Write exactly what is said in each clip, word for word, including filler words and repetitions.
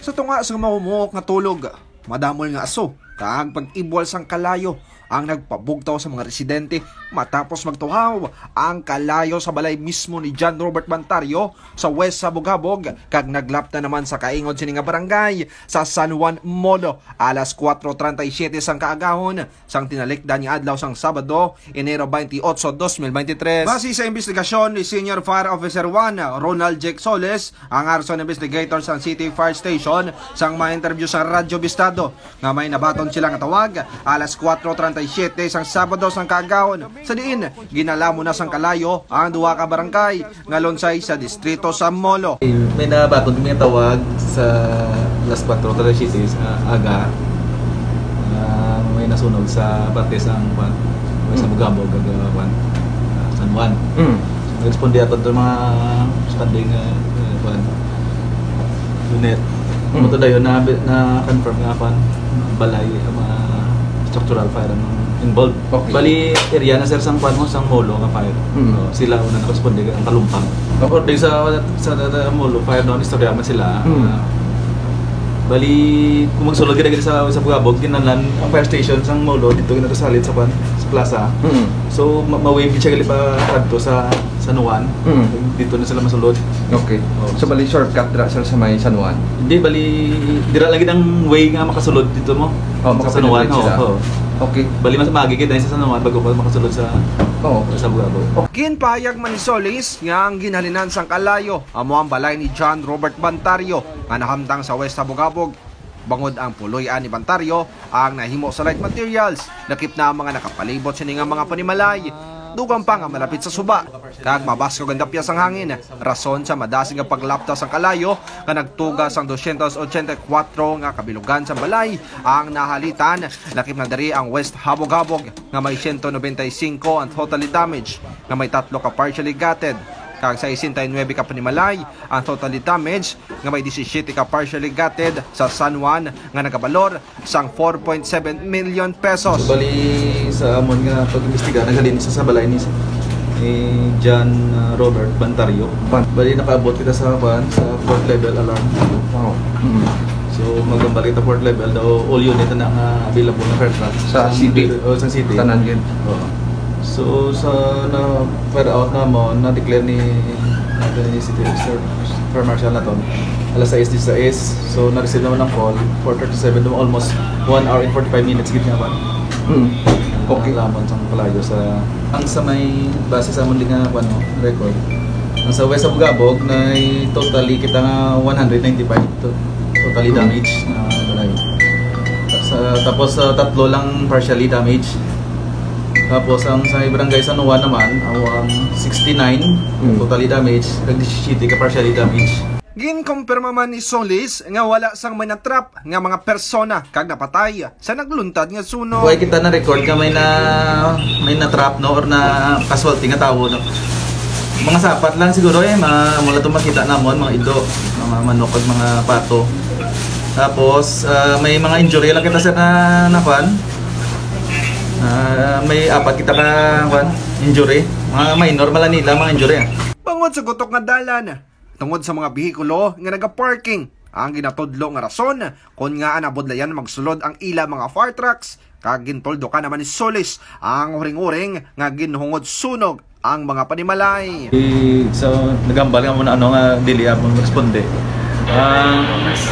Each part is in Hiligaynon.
Sa tunga sa mahumuok nga tulog, madamol nga aso kag pag-ibwal sang kalayo ang nagpabugtaw sa mga residente matapos magtuhaw ang kalayo sa balay mismo ni John Robert Bantario sa West Sabugabog, kag naglapta naman sa kaingod sini nga barangay sa San Juan Molo alas kuwatro treinta y siete sang kaagahon sang tinalikdan nga adlaw sang Sabado, Enero twenty-eight, dos mil beintitrés. Base sa investigasyon ni Senior Fire Officer one, Ronald Jake Soles, ang arson investigator sang City Fire Station, sang ma-interview sa Radyo Bistado nga may nabaton sila nga tawag alas kuwatro treinta y siete sang Sabado sang kaagahon, sa diin ginala mo na sang kalayo ang duha ka barangay nga lunsay sa distrito sa Molo. May nabaton kami nga tawag sa alas kuwatro treinta y siete sa aga. Ah, may nasunog sa parte sa, kwan, sa Bugabog, kag, ah, kwan, ah, San Juan. Mm. So, nag-responde ato to mga standing, ah, ah, kwan, unit. Mm. Amo to dayon na, na-confirm nga, kwan, balay, mga structural fire ang involved. Okay. Bali, area na, sir, sang kwan mo, sang Molo nga fire. Mm. Oh, sila una nakaresponde, ang Kalumpang. According sa, sa, sa Molo fire, no, istorya man sila. Mm. Ah, bali, kung magsulod ka diri sa, sa Bugabog, kinahanglan ang fire station sang Molo dito ginasalit sa kwan, sa plaza. Mm. So, ma-, ma-wave siya gali pa kadto sa San Juan. Mm. Dito na sila masulod. Okay. Oh. So, bali, shortcut dira, sir, sa may San Juan? Hindi, bali, dira lagi ang way nga makasulod dito mo. Oh, sa San Juan, makapenetrate sila. Oo. Okay. Bali, mas maagi kita sa San Juan bago pa makasulod sa, oo, sa Bugabog. Ginpahayag man ni Solis nga ang ginhalinan sang kalayo amo ang balay ni John Robert Bantario nga nahamtang sa West Sabugabog, bangod ang puloy-an ni Bantario ang nahimo sa light materials. Lakip na ang mga nakapalibot sini nga mga panimalay, dugang pa nga malapit sa suba, kag mabaskog ang dapya sang hangin, rason sa madasig nga paglapta sang kalayo nga nagtuga sang dosyentos ochenta y kuwatro nga kabilugan sang balay ang nahalitan. Lakip na diri ang West Habog-Habog nga may siyento nobenta y singko ang totally damaged, nga may tatlo ka partially gutted, kag sesenta y nuebe ka panimalay ang totally damaged, nga may disisiete ka partially gutted sa San Juan nga nagabalor sang four point seven million pesos. So, bali, sa amon nga pag-imbestiga, naghalin sa, sa balay ni, ni John, uh, Robert Bantario. Ban- Bali, nakaabot kita sa, kuan, sa fourth level alarm. Wow. Mm. So, maghambal kita fourth level daw, all unit na nga available na fire truck. Sa city? Oh, sa city. Tanan yun. Oo. So, sa na fire out na mo, na-declare ni, ni City Officer, Fire Marshal naton, alas sais disais. So, na-receive naman ang call, four thirty-seven, daw almost one hour and forty-five minutes gid nga ba? Hmm. Okay. Lamon sang kalayo sa, ang sa may base sa amon di nga, ano, record. Ang sa West Sabugabog na totally kita nga one hundred ninety-five to, totally damage na balay. Sa, tapos sa tatlo lang partially damage. Tapos ang sa may barangay San Juan naman, ang sixty-nine, mm, totally damage, kag disisiete ka partially damage. Ginkumpirma man ni Solis nga wala sang may natrap nga mga persona kag napatay sa nagluntad nga sunog. Way kita na-record nga may na, may na-trap, no, or na casualty nga tawo, no. Mga sapat lang siguro, eh, mga, wala to makita namon, mga ido, mga manok kag mga pato. Tapos, ah, may mga injury lang kita, sir, na nakuan. Ah, may apat kita ka, kuan, injury. Mga minor man lang nila, mga injury, ah. Bangod sa gutok nga dalan, tungod sa mga behikulo nga nagaparking, ang ginatudlo nga rason kon ngaa nabudlayan magsulod ang ila mga fire trucks, kag gintuldokan naman ni Solis ang uring-uring nga ginhungod sunog ang mga panimalay. Di, so, nagambal nga muna, ano, nga dili ako responde. Ah,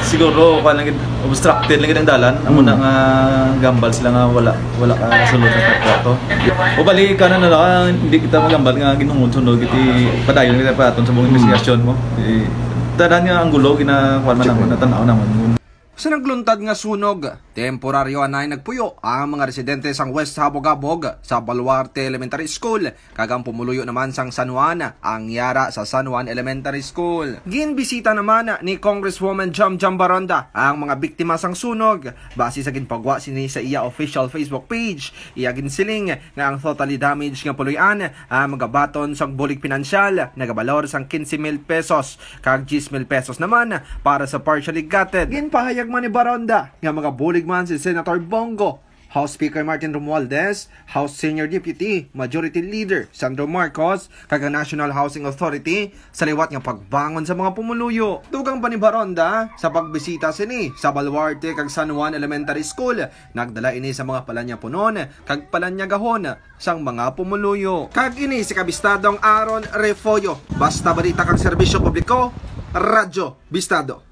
siguro, kuwan lang gid, obstructed lang gid ang dalan. Amo na nga gambal sila nga wala, wala ka sulod sa kontrato. O bali, kana na lang, hindi kita magambal nga ginhungod-sunod, iti padayon kita pa aton sa mga investigasyon mo. Eh, tanan nga anggulo, gina-, kuwan man naman, natan-aw naman. Sa nagluntad nga sunog, temporaryo anay nagpuyo ang mga residente sang West Habog-Habog sa Baluarte Elementary School, kag ang pumuluyo naman sang San Juan, ang yara sa San Juan Elementary School. Ginbisita naman ni Congresswoman Jam Jam Baronda ang mga biktima sang sunog. Base sa ginpagwa sini sa iya official Facebook page, iya ginsiling nga ang totally damaged nga puloy-an, ah, magabaton sang bulig pinansyal, nagabalor sang quince mil pesos, kag diyes mil pesos naman para sa partially gutted. Ginpahayag man ni Baronda nga magabulig man si Senator Bong Go House Speaker Martin Romualdez, House Senior Deputy Majority Leader Sandro Marcos, kag ang National Housing Authority sa liwat nga pagbangon sa mga pumuluyo. Dugang pa ni Baronda, sa pagbisita sini sa Baluarte kag San Juan Elementary School, nagdala ini sa mga palanyapunon kag palanyagahon sang mga pumuluyo. Kag ini si Kabistadong Aaron Refollo, basta balita kag serbisyo publiko, Radyo Bistado.